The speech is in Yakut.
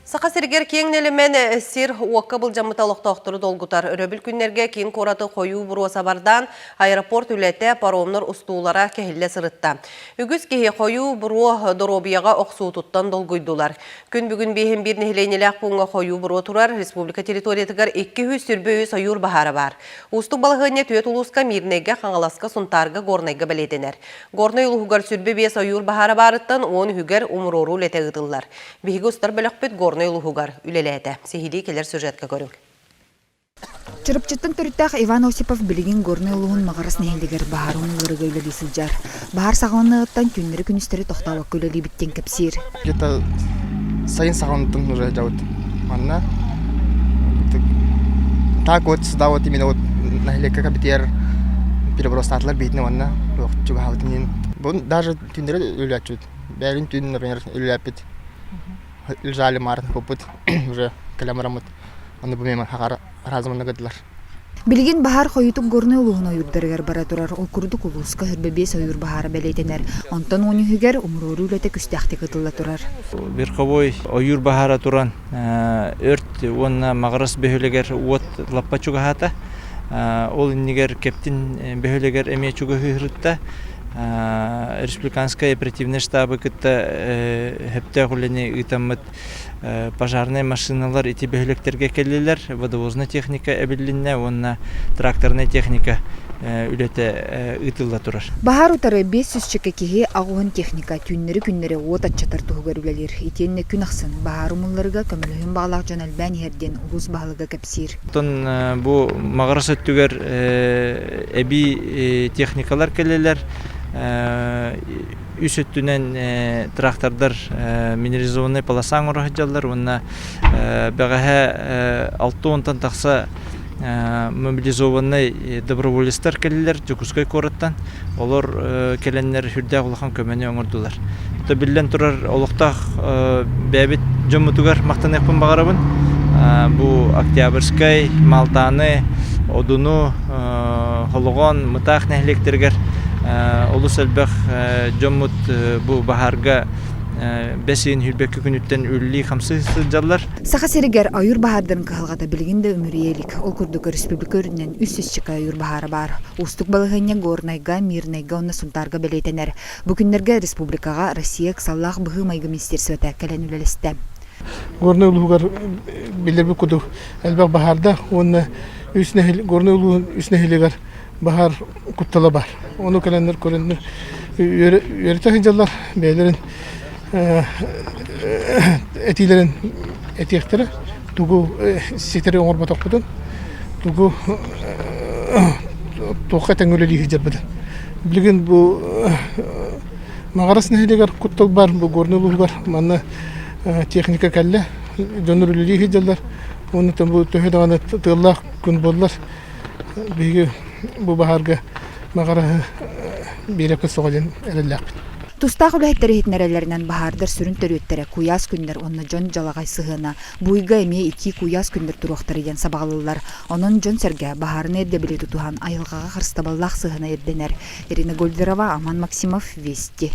Саха сиригэр киэҥ нэлэмэн сир уокка былдьаммыта олохтоохтору долгутар. Өрөбүл күннэргэ киин куораты хойуу буруо сабардаан, аэропорт үлэтэ, паромнар устуулара кэһиллэ сырытта. Үгүс киһи хойуу буруо доруобуйаҕа охсуутуттан долгуйдулар. Күн бүгүн биэһин биир нэһилиэнньэлээх пууҥҥа хойуу буруо турар, республика территориятыгар 223 ойуур баһаара баар. Уустук балаһыанньа түөрт улууска Мирнэйгэ, Хаҥаласка, Сунтаарга, Горнайга бэлиэтэнэр. Горнай улууһугар 25 ойуур баһаара баарыттан 10 үһүгэр умуруоруу үлэтэ ыытыллар. Биһиги устар бөлөхпүт Горнай улууһугар үлэлээтэ. Сиһилии кэлэр сюжетка көрүҥ. Чурапчыттан төрүттээх Иван Осипов билигин Горнай улууһун Маҕарас нэһилиэгэр баһаар умулларыга үлэлии сылдьар. Баһаар саҕаланыаҕыттан түүннэри-күнүстэри тохтообокко үлэлиибит диэн кэпсиир. Где-то сайын саҕаланыттан уже дьабыт манна так вот сюда вот именно вот нэһилиэккэ кэбитиэр перебросатылар биитин уонна чугаһаабытын бу даже түүннэри үлэлээччибит Бэйэбин түүн, например, үлэлээппит, лежали маар куппут уже кэлэн бараммыт аны бу миэмэ хахар разумно гыдылар. Билигин баһаар хойутук Горнай улууһун ойуурдарыгар бара турар. Ол курдук улууска 25 ойуур баһаара бэлиэтэнэр. Онтон уон үһүгэр умуруоруу үлэтэ күстээхтик ытылла турар. Верховой ойуур баһаара туран өрт уонна Маҕарас бөһүөлэгэр уот лаппа чугаһаата. Ол иннигэр Кэптин бөһүөлэгэр эмиэ чугаһыырытта. Республиканскай оперативнай штабы кытта сөптөөх үлэни ыытаммыт пожарнай машиналар ити бөһүөлэктэргэ кэллилэр, водовозная техника эбилиннэ уонна тракторнай техника үлэтэ ыытылла турар. Баһаар утары 500 киһи аҕуһун техника түүннэри-күннэри уот аччатар туһугар үлэлиир. Итиэннэ күн ахсын баһаар умулларыга көмөлөһүөн баҕалаах дьон элбээн иһэр диэн улуус баһылыга кэпсиир. Оттон бу Маҕарас өттүгэр эбии техникалар кэллилэр. Үс өттүнэн трактордар минерализованнай полоса оҥоро сылдьаллар уонна бэҕэһээ алта уонтан тахса мобилизованнай доброволецтар кэллилэр Дьокуускай куораттан. Олор кэлэннэр сүрдээх улахан көмөнү оҥордулар. То биллэн турар олохтоох бэйэбит дьоммутугар махтаныахпын баҕарабын. Бу Октябрьскай, Малтааны, Одуну, Холоҕон, Мытаах нэһилиэктэригэр олус элбэх дьоммут бу баһаарга бэс ыйын сүүрбэкки күнүттэн үлэлии-хамсыы сылдьаллар. Саха сиригэр ойуур баһаардарын кыһалҕата билигин да үмүрүйэ илик. Ол курдук өрөспүүбүлүкэ үрдүнэн 300 ойуур баһаара баар. Уустук балаһыанньа Горнайга, Мирнэйгэ уонна Сунтаарга бэлиэтэнэр. Бу күннэргэ республикаҕа Россия ыксаллаах быһыы-майгы министерствота кэлэн үлэлэстэ. Горнай улууһугар билэрбит курдук элбэх баһаардаах уонна үс нэһил Горнай улууһун үс нэһилиэгэр баһаар куттала баар. Ону кэлэннэр көрөннөр үөрэтэ сылдьаллар бэйэлэрин этиилэрин этиэхтэрэ тугу ситэри оҥорботохпутун тугу туохха тэҥҥэ үлэлии сылдьарбытын билигин бу Маҕарас нэһилиэгэр куттал баар бу Горнай улууһугар манна техника кэллэ дьоннор үлэлии сылдьаллар уонна бу төһө даҕаны тыаллаах күн буоллар биһиги бу баһаарга Маҕараһы биэрэппит суоҕа диэн эрэллээхпит. Тустаах үлэһиттэр иһитиннэрэллэринэн баһаардар сүрүн төрүөттэрэ куйаас күннэр уонна дьон дьалаҕай сыһыана. Буйга эмиэ итии куйаас күннэр туруохтара диэн сабаҕалыыллар. Онон дьон-сэргэ баһаарынай ирдэбили тутуһан айылҕаҕа харыстабыллаах сыһыана ирдэнэр. Ирина Гольдерова, Аман Максимов, Вести.